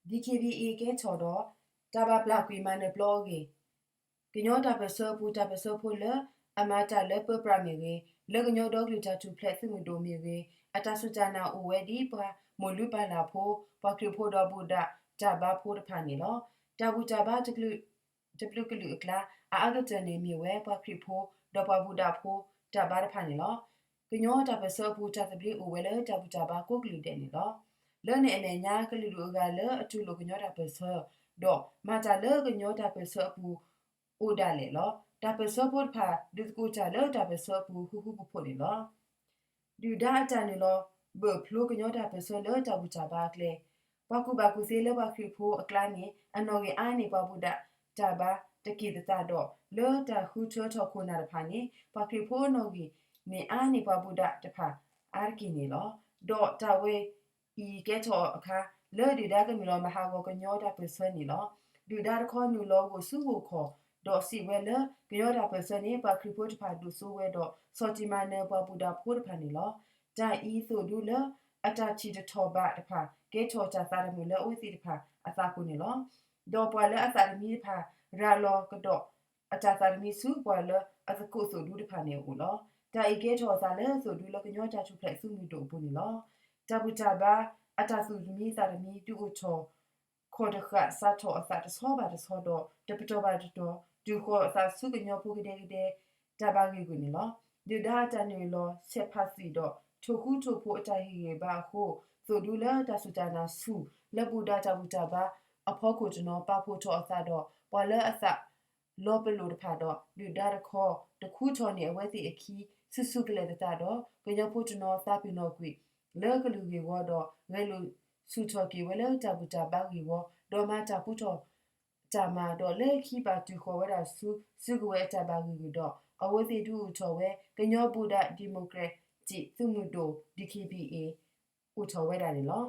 DKBA ကဲထီၣ်ဒီး တၢ်ဘၣ်ပျၢ်ကွံာ်မၤနၢၤပျီအဂ့ၢ် ကညီတၢ်ပၢၢ်ဆၢအပူၤ တၢ်ပၢၢ်ဆၢဖိလၢအမၤတၢ်လၢပၢပြးမ့ၢ်ဂ့ၤ, လၢကညီဒီကလုာ်တၢ်ထူၣ်ဖျဲးသုးမုၢ်ဒိၣ်မ့ၢ်ဂ့ၤ, အတၢ်စူၢ်တၢ်နာ်အိၣ်ဝဲဒ်ပှၤမိၢ်လုၢ်ပၢ်လၢ်ဖိ, ပှၤခရံာ်ဖိဒီးဘူၣ်ဒၣ်တၢ်ဘါဖိတဖၣ်န့ၣ်လီၤ. တၢ်ဘူၣ်တၢ်ဘါတကလုာ် တကလုာ်အကျါ အအါကတၢၢ်န့ၣ်မ့ၢ်ဝဲပှၤခရံာ်ဖိ ဒီးပှၤဘူၣ်ဒၣ်ဖိတၢ်ဘါတဖၣ်န့ၣ်လီၤ. ကညီတၢ်ပၢၢ်ဆၢအပူၤ တၢ်သဘျ့အိၣ်ဝဲလၢတၢ်ဘူၣ်တၢ်ဘါကိးကလုာ်ဒဲးန့ၣ်လီၤ. လၢန့ၣ်အမဲာ်ညါ ကလုာ်ဒူၣ်အဂၤလၢအတူၢ်လိာ်ကညီတၢ်ပၢၢ်ဆၢ ဒီးမၤတၢ်လၢကညီတၢ်ပၢၢ်ဆၢအပူၤ အိၣ်ဒၣ်လဲာ်လီၤ. တၢ်ပၢၢ်ဆၢဖိတဖၣ် ဒုးသကိးတၢ်လၢတၢ်ပၢၢ်ဆၢအပူၤ ဃူဃူဖိးဖိးန့ၣ်လီၤ. ဒုၣ်ဒါအတၢ်နုာ်လီၤဘၢၣ်ဖျိကညီတၢ်ပၢၢ်ဆၢလၢတၢ်ဘူၣ်တၢ်ဘါအကျဲ, ပှၤကူၣ်ဘၣ်ကူၣ်သ့လၢပှၤခရံာ်ဖိအကျါန့ၣ် အနီၣ်ဂံၢ်အါန့ၢ်ပှၤဘူၣ်ဒၣ်တၢ်ဘါတက့ၢ်သတးဒီး လၢတၢ်ဃုထၢထီၣ်ခိၣ်နၢ်တဖၣ်န့ၣ် ပှၤခရံာ်ဖိအနီၣ်ဂံၢ်န့ၣ်အါန့ၢ်ပှၤဘူၣ်ဒၣ်တဖၣ်အါတက့ၢ်န့ၣ်လီၤ. ဒီးတၢ်ဝဲအံၤကဲထီၣ်အခါ လၢဒုၣ်ဒါကနုာ်လီၤမၤဟးဂီၤကညီတၢ်ပၢၢ်ဆၢန့ၣ်လီၤ. ဒုၣ်ဒါတခီနုာ်လီၤဂိၢ်ဆူဂိၢ်ခီၣ် ဒီးစံးဝဲလၢ ကညီတၢ်ပၢၢ်ဆၢန့ၣ် ပှၤခရံာ်ဖိတဖၣ်ဒိၣ်စိဝဲဒီး ဆီၣ်တံၢ်မၤနၢၤပှၤဘူၣ်ဒၣ်ဖိတဖၣ်န့ၣ်လီၤ. တၢ်အံၤသိၣ်ဒူလၢအတၢ်ထံၣ်တထီၣ်ဘးတဖၣ် ကဲထီၣ်တၢ်သးတမုာ်လၢအဝဲသ့ၣ်တဖၣ်အသးပူၤန့ၣ်လီၤ. ဒီးပှၤလၢအသးတမံတဖၣ် ရၤလီၤကဒီးအတၢ်သးတမံဆူပှၤလၢအသကိးသိၣ်ဒူတဖၣ်န့ၣ်အအိၣ်လီၤ. တၢ်အံၤကဲထီၣ်အသးလၢသိၣ်ဒူလၢကညီတၢ်ထူၣ်ဖျဲးသုးမုၢ်ဒိၣ်အပူၤန့ၣ်လီၤ. တၢ်ဘူၣ်တၢ်ဘါ အတၢ်သူၣ်တမံသးတမံ ဒုးအိၣ်ထီၣ် ခီၣ်တဃာ်စးထီၣ်အသးတဆီဘၣ်တဆီဒီး တပတီၢ်ဘၣ်တပတီၢ် တုၤဃီၤအသးဆူကညီဖိကဒဲကဒဲ တၢ်ဘၣ်ဂ့ၢ်ဂုာ်န့ၣ်လီၤ. ဒုၣ်ဒါအတၢ်နုာ်လီၤဆဲးဖးသံၣ်ဒီး ထိၣ်ဃူထိၣ်ဖိးအတၢ်ဟ့ၣ်ဂံၢ်ဘါအဃိ သိၣ်ဒူလၢတၢ်စူၢ်တၢ်နာ်ဆူၣ် လၢဘူၣ်ဒၣ်တၢ်ဘူၣ်တၢ်ဘါအဖီခိၣ်တနီၤ ပာ်ဖှိၣ်ထီၣ်အသးဒီး ပှၤလၢအသးလီၤပလိာ်တဖၣ်ဒီး ဒုၣ်ဒါတခီ တခူထီၣ်န့ၢ်အဝဲသ့ၣ်အခံ စုာ်စုာ်ကလဲာ်သတးဒီး ကညီဖိတနီၤသးပ့ၤနီၣ်ကွံာ် လၢကလုာ်ဂ့ၢ်ဝီဒီး ဂဲၤလိာ်ဆူၣ်ထီၣ်က့ၤဝဲလၢတၢ်ဘူၣ်တၢ်ဘါဂ့ၢ်ဝီ ဒီးမၤတၢ်ပူထီၣ်တၢ်မၤဒီး လၢခံဘၣ်တုၤဃီၤဝဲဒၣ်ဆူ စုကဝဲၤအတၢ်ဘၣ်ဂ့ၢ်ဂုာ်ဒီး အဝဲသ့ၣ်ဒုးအိၣ်ထီၣ်ဝဲ ကညီဘူၣ်ဒၣ် democratic သုးမုၢ်ဒိၣ် DKBA အိၣ်ထီၣ်ဝဲဒၣ်န့ၣ်လီၤ.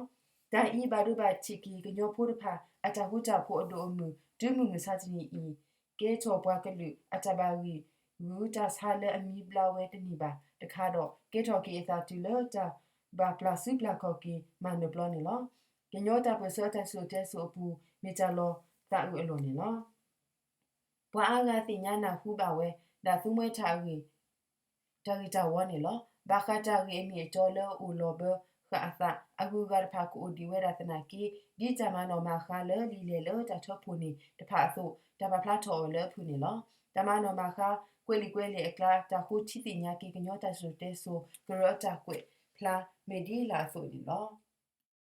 တၢ်အံၤဘၣ်ဒိဘၣ်ထံးက့ၤ ကညီဖိတဖၣ် အတၢ်ဃူတၢ်ဖိးအဒိၣ်အမုၢ် တုၤမုၢ်မဆါတနံၤအံၤ ကဲထီၣ်ပှၤကလုာ်အတၢ်ဘၣ်ဂံၢ်ဂုာ်တၢ်ဆါလၢအမံဘျါဝဲတန့ၢ်ဘၣ်တခါဒီး ကဲထီၣ်က့ၤအသးတုၤလၢတၢ်ဘၣ်ပျၢ်စုပျၢ်ခီၣ်က့ၤမၤနၢၤပျီန့ၣ်လီၤ. ကညီတၢ်ပၢၢ်ဆၢတၢ်စံၣ်စိၤတဲစိၤအပူၤ မ့ၢ်တၢ်လီၤသးအုးအလီၢ်န့ၣ်လီၤ. ပှၤအါဂၤသ့ၣ်ညါနၢ်ဟူဘၣ်ဝဲဒၣ် သုမှဲထၣ်အဂ့ၢ် တၢ်ဂ့ၢ်တၢ်ဝီန့ၣ်လီၤ. ဘၣ်ဃးတၢ်ဂ့ၢ်အမ့ၢ်အတီလၢအအိၣ်လီၤဘၢဃာ်အသး အဂုၤအဂၤတဖၣ်ကအိၣ်ဒံးဝဲဒၣ်သနာ်က့ ဒ်တၢ်မၤနီၣ်မၤဃါလၢလံာ်လဲၢ်လၢတၢ်ထၢဖှိၣ်န့ၣ်တဖၣ်အသိး တၢ်ပာ်ဖျါထီၣ်အီၤလၢအဖုၣ်န့ၣ်လီၤ. တၢ်မၤနီၣ်မၤဃါကွဲးလံာ်ကွဲးလဲၢ်အကျါ တၢ်ဃိထံသ့ၣ်ညါက့ၤ ကညီတၢ်စံၣ်စိၤတဲစိၤ ကရၢအတၢ်ကွဲးဖျါမ့ၢ်ဒ်လာ်အသိးန့ၣ်လီၤ.